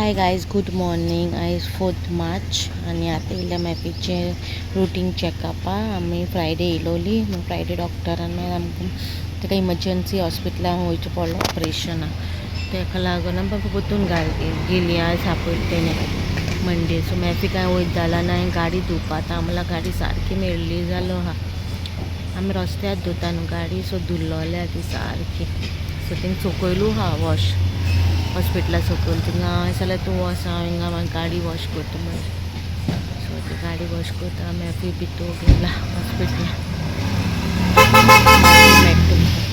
Hi guys, good morning. आयज 4 मार्च आनी आतां येयल्या मॅफीचें रुटीन चॅकअपा. आमी फ्रायडे येयलोली, फ्रायडे डॉक्टरान मागीर आमकां ताका इमर्जन्सी हॉस्पिटलान वयचें पडलें ऑपरेशनाक. ताका लागून आमी परतून गेली आयज आपयलें तेणें मंडे. सो मॅफी कांय वयत जाला ना, गाडी धुवपा. आतां आमला गाडी सारकी मेळ्ळी जालो आहा. आमी रस्त्यार धुता न्हू गाडी, सो धुल्लोल्या ती सारकी. सो थिंग चोकयलू आहा वॉश हॉस्पिटला सकयल थिंगा जाल्यार तूं वच, हांव हिंगा मागीर गाडी वॉश करता मागीर. सो ती गाडी वॉश करता, मॅफी भितर गेला हॉस्पिटला. मेळटा तुमकां.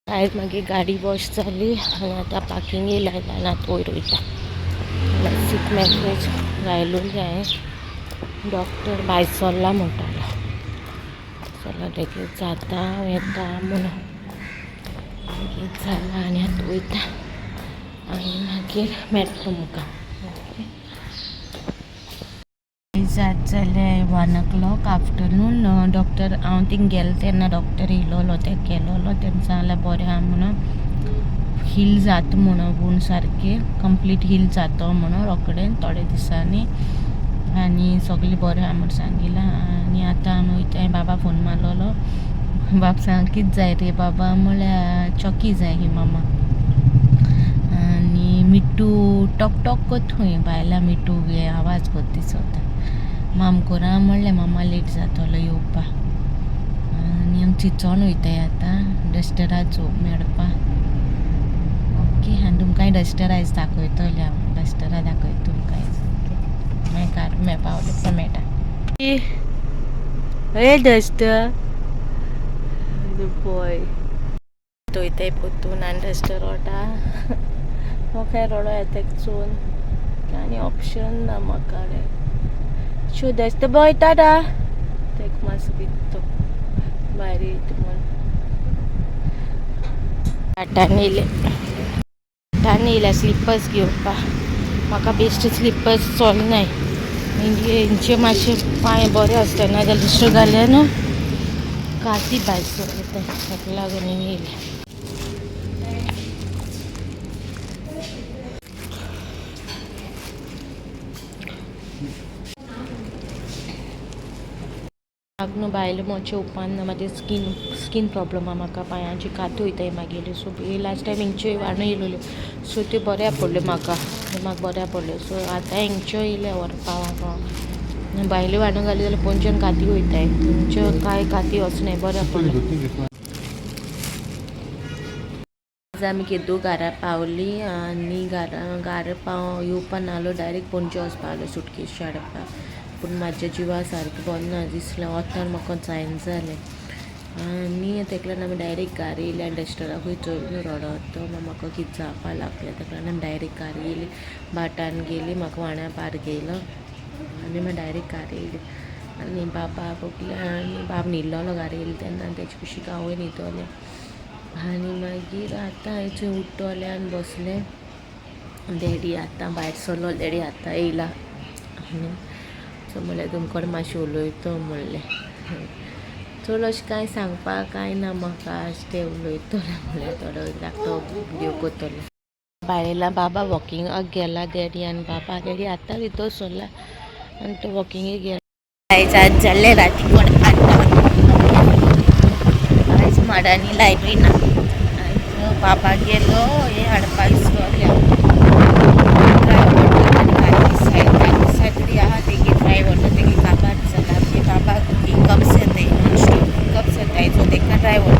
आयज मागीर गाडी वॉश जाली आनी आतां पार्किंग येयला आनी आतां वयर वयता. मातशी मॅसेज घायलोली हांवें, डॉक्टर भायर सरला म्हणटालो. चला लगेच जाता येता म्हणून लगेच जाला आनी आतां वयता आनी मागीर मेळटा तुमकां. ओके, आयज जालें 1 o'clock afternoon. Doctor हांव थिंग गेलें तेन्ना डॉक्टर येयलोलो, ते गेलोलो. तेणें सांगलें बरें आहा म्हणून, हील जाता म्हणून, वूंड सारकें कंप्लीट हील जातो म्हणून रोखडें थोडे दिसांनी आनी सगळें बरें आहा म्हूण सांगिलां. आनी आतां आमी वयताय. बाबा फोन मारलोलो, बाब सांग कितें जाय रे बाबा म्हळ्यार चॉकी जाय ही मामा. आनी मिट्टू टॉक टॉक कोत खंय बायलां, मिट्टू गे आवाज कोत दिसता. माम कोरा म्हणलें मामा लेट जातलो येवपा. आनी आमी चिंचोन वयताय आतां डस्टरा झोप मेळपा. ओके, आनी तुमकांय डस्टर आयज दाखयतलें हांव, डस्टरा दाखयता तुमकां आयज. ओके, मागीर कार मे पावले मेळटा. ए डस्टर बॉय वयताय पोतून आनी डस्टर वता. म्हाका रडो येता चोवन, आनी ऑप्शन ना म्हाका रे. Show duster boy Tata. तेका मातसो भितो भायर येयता म्हूण. हाटान येयले, हाटान येयल्या स्लिपर्स घेवपा. म्हाका बेश्टे स्लिपर्स चलनाय, म्हणजे हेंचे मातशे पांय बरे आसता, ना जाल्यार दुसरो घाल्यार न्हू काती भायर सर येता. ताका लागून हिंगा येयल्या. न्हू बायलो मोचे उपान ना, म्हाजे स्कीन प्रॉब्लम आहा म्हाका, पांयांची कात वयताय मागेली. सो लास्ट टायम हिंगच्यो वाणो येयलोल्यो, सो त्यो बऱ्या पडल्यो म्हाका, म्हाका बऱ्या पडल्यो. सो आतां हिंगच्यो येयल्या व्हरपा. हांव भायल्यो वाणो घाली जाल्यार पोंच्यान काती वयताय, तुमच्यो कांय काती वचनाय, बऱ्या पडल्यो. आज आमी केदो घरा पावली आनी घरा घरा पाव येवपा नालो, डायरेक्ट पणजे वचपा आसलो सुटकेश हाडपा. पूण म्हाज्या जिवा सारकें बरें ना दिसलें, वतान म्हाका जायना जालें आनी तेका लागून आमी डायरेक्ट घरा येयली. आनी डस्टराकूय चोयलो रडत, तो म्हाका कितें जावपा लागलें. तेका लागून आमी डायरेक्ट घरा येयली, भाटान गेली, म्हाका वाण्या पार घेयलो आनी मागीर डायरेक्ट घरा येयली. आनी बाबा बगले आनी बाब न्हिदलोलो घरा येयली तेन्ना, आनी तेजे कुशीक हांवूय न्हिदोलें. आनी मागीर आतां हांवें थंय उठ्ठलें आनी बसलें. डॅडी आतां भायर सरलो, डॅडी आतां येयला. आनी सो म्हणल्यार तुमकां मातशें उलयतो म्हणलें, चड अशें कांय सांगपाक कांय ना म्हाका, अशें तें उलयतलें म्हणल्यार थोडो धाकटो व्हिडियो करतलें. भायर येयला, बाबा वॉकिंगाक गेला, डॅडी आनी बाबा. डॅडी आतां भितर सरला आनी तो वॉकिंगेक गेला. आयज आज जाल्लें राती कडेन आतां आयज माडांनी लायटूय ना. आयज बाबा गेलो हें हाडपाक इसवण, ड्रायव्हर सायड तरी आहा तेगे ड्रायव्हर, तो तेगे काबार जाला. आमगे बाबा कप्स येताय, नॉन स्टॉप कप्स येताय, सो तेका ड्रायव्हर.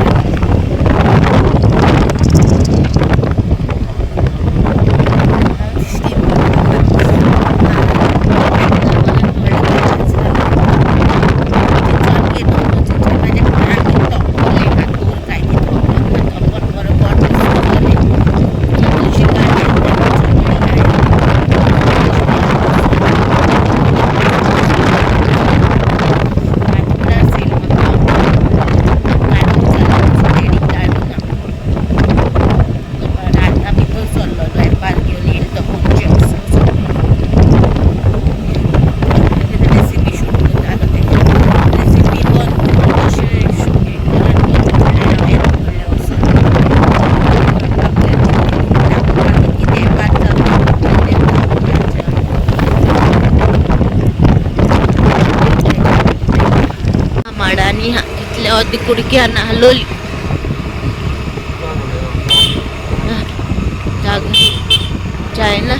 आनी तितले अर्दी कुडक्या नाहलोली जाग जायना.